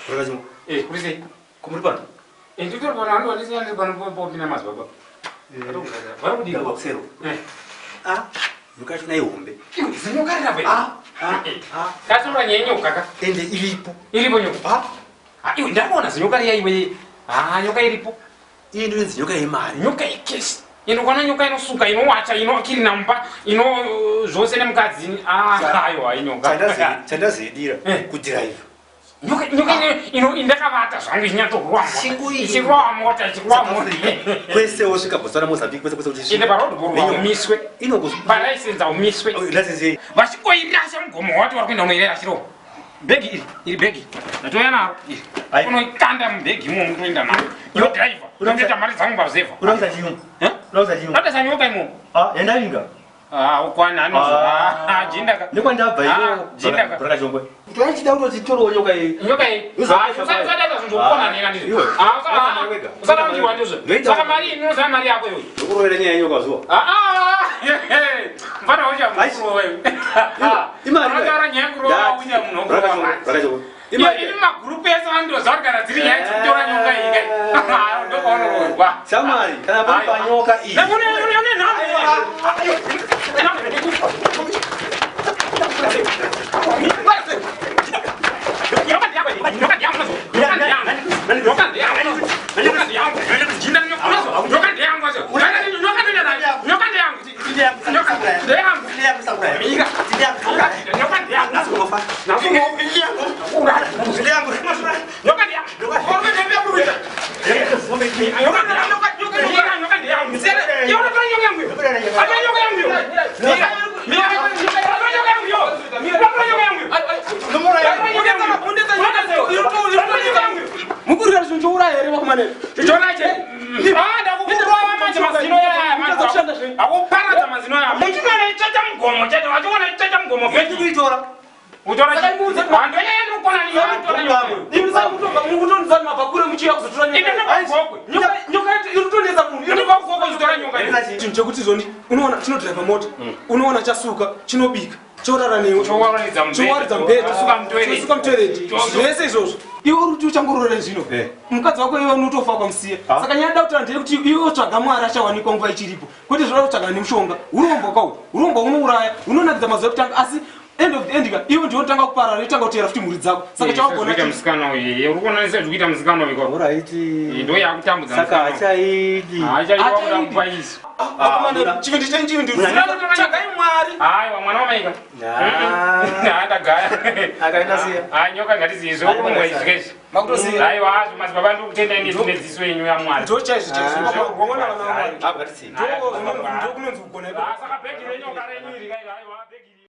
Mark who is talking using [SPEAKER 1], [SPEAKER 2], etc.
[SPEAKER 1] Rakachimo.
[SPEAKER 2] Eh, kuri sei?
[SPEAKER 1] Kumuri pano.
[SPEAKER 2] Eh, nditori pano handi wandisiya ndiri pano popinda madzibaba. Vari kudii?
[SPEAKER 1] Ndabva kusero.
[SPEAKER 2] Eh.
[SPEAKER 1] Ah, nyoka yacho naihombe.
[SPEAKER 2] Iwe, zinyoka riri apa iri.
[SPEAKER 1] Ah, ah, ah.
[SPEAKER 2] Tatora nyaya yenyoka ka.
[SPEAKER 1] Ende iripo.
[SPEAKER 2] Iripo nyoka.
[SPEAKER 1] Ah,
[SPEAKER 2] Ah, iwe ndakaona zinyoka riya iwe. Ah, nyoka iripo.
[SPEAKER 1] iyi ndinonzi nyoka yemari.
[SPEAKER 2] Nyoka yekesi. Inokwana nyoka inosuka, inowacha, inokirina mumba, ino zvose nemukadzi. Ah, aiwa inyoka.
[SPEAKER 1] Chandazoidira
[SPEAKER 2] Eh.
[SPEAKER 1] kudhiraivha.
[SPEAKER 2] Nyoka nyoka ino ino indakavata zvangu ichinyatsorwa.
[SPEAKER 1] Shingu iyi.
[SPEAKER 2] Ichirwa mota, ichirwa mota.
[SPEAKER 1] Kwese wosvika Botswana Mozambique kwese kwese uchisvika.
[SPEAKER 2] Ende paroad borwa
[SPEAKER 1] Nenyoka.
[SPEAKER 2] umiswe.
[SPEAKER 1] Inongozwa.
[SPEAKER 2] Paraisenza umiswe.
[SPEAKER 1] License yei?
[SPEAKER 2] Vachingoirasha mugomo wacho vari kuenda unoirashirawo. Bhegi iri, iri bhegi. Ndatouya naro. Iri.
[SPEAKER 1] Ai.
[SPEAKER 2] Unoikanda mubhegi imomo utoenda naro. Iwe driver, unotoita mari dzangu paruzevha.
[SPEAKER 1] Unokuisa chiyungu.
[SPEAKER 2] Eh?
[SPEAKER 1] Unokuisa chiyungu.
[SPEAKER 2] Unotoisa nyoka imomo.
[SPEAKER 1] Ah, yandavinga.
[SPEAKER 2] Ah, ukwana anozo. Ah, jinda ka.
[SPEAKER 1] Nekwandabva
[SPEAKER 2] Ah,
[SPEAKER 1] iyo.
[SPEAKER 2] jinda ka.
[SPEAKER 1] Rakachongwe. Taichida kutoti torowo nyoka iyi.
[SPEAKER 2] Nyoka iyi.
[SPEAKER 1] Uza-
[SPEAKER 2] Ah, usadaita zvinhu zvokukona neka ndizvo.
[SPEAKER 1] Iwe.
[SPEAKER 2] Ah,
[SPEAKER 1] Usa- wega.
[SPEAKER 2] usada kundiwa ndizvo.
[SPEAKER 1] Ndoita-
[SPEAKER 2] Saka mari iyi inoziva mari yako iyoyo.
[SPEAKER 1] Ndokurovera nyaya yenyoka zuwa.
[SPEAKER 2] Ah, ah, mfana ucha
[SPEAKER 1] Aish.
[SPEAKER 2] mukuru wewe.
[SPEAKER 1] Imari.
[SPEAKER 2] Unotaura nyaya yekurova
[SPEAKER 1] Ndati.
[SPEAKER 2] ucha munhu wokurova
[SPEAKER 1] Rakachongwe.
[SPEAKER 2] manje.
[SPEAKER 1] Rakachongwe.
[SPEAKER 2] Iyo
[SPEAKER 1] Imari.
[SPEAKER 2] iri magurupu ese vandoziva kuti kana dziri nyaya dzekutora nyoka iyi kai. Ndopaunororwa.
[SPEAKER 1] Shamwari, kana pari panyoka iyi.
[SPEAKER 2] Une nhamo.
[SPEAKER 3] Mukurira zvinhu chouraya here vakomana?
[SPEAKER 2] Akuparadza mazino aya. Muchinoona ichacha mugomo chete, vachiona ichacha mugomo bhegi.
[SPEAKER 1] Kuitora.
[SPEAKER 2] Utora ndokona
[SPEAKER 3] Imi saka mukutonzani mabva kure muchiuya kuzotora
[SPEAKER 2] Ine
[SPEAKER 3] nyoka.
[SPEAKER 2] ndobva
[SPEAKER 3] Nyoka nyoka iri kutonetsa munhu. Iri
[SPEAKER 2] kuzotora nyoka iyi.
[SPEAKER 3] Chinhu chekuti zoni unoona chinodhiraivha mota, unoona chasuka, chinobika, chorara newe.
[SPEAKER 2] Chowaridza mubhedha.
[SPEAKER 3] Chowaridza mubhedha.
[SPEAKER 2] Chosuka mutoilet.
[SPEAKER 3] Chosuka mutoilet. Zvese izvozvo. Iwe uri kuti uchangorora zvino.
[SPEAKER 1] Eh.
[SPEAKER 3] Mukadzi wako iwe unotofa ukamusiya.
[SPEAKER 1] Ah.
[SPEAKER 3] Saka nyaya yandada kutaura ndeyekuti iwe utsvaga Mwari achawanikwa nguva ichiripo. Kwete zvoda kutsvaga nemushonga. Urombwa kwawo. Urombwa unouraya, unonakidza mazuva ekutanga asi end of the end ka iwe ndiwe unotanga kuparara yotanga kuteera futi mhuri dzako. Saka chawagona
[SPEAKER 2] Zvekuita musikana uyu. Uri kuona sezvekuita musikana uyu.
[SPEAKER 1] Alright.
[SPEAKER 2] Ndo yakutambudza.
[SPEAKER 1] Saka hachaidi.
[SPEAKER 2] Hachaidi wakuda
[SPEAKER 3] Hachaidi.
[SPEAKER 2] kupa isu.
[SPEAKER 3] Vakomana, chivindi chenyu chivindi. Tsvagai Mwari.
[SPEAKER 2] Aiwa mwana wamaika.
[SPEAKER 1] Ah.
[SPEAKER 2] Ndagaya.
[SPEAKER 1] Akaenda siya.
[SPEAKER 2] Ah, nyoka ngatiziye zvokurongwa izvi kaizvi.
[SPEAKER 3] Makutoziva.
[SPEAKER 2] Aiwa azvo madzibaba ndikutenda ini nedziso yenyu yaMwari.
[SPEAKER 3] Ndo chaizvo chaizvo.
[SPEAKER 2] Ah.
[SPEAKER 3] Waona vana vaMwari.
[SPEAKER 1] Ah, ngatitsiye.
[SPEAKER 3] Ndo kunonzi kugona ikoko.
[SPEAKER 2] Ah, saka bhegi renyoka renyu iri kai aiwa.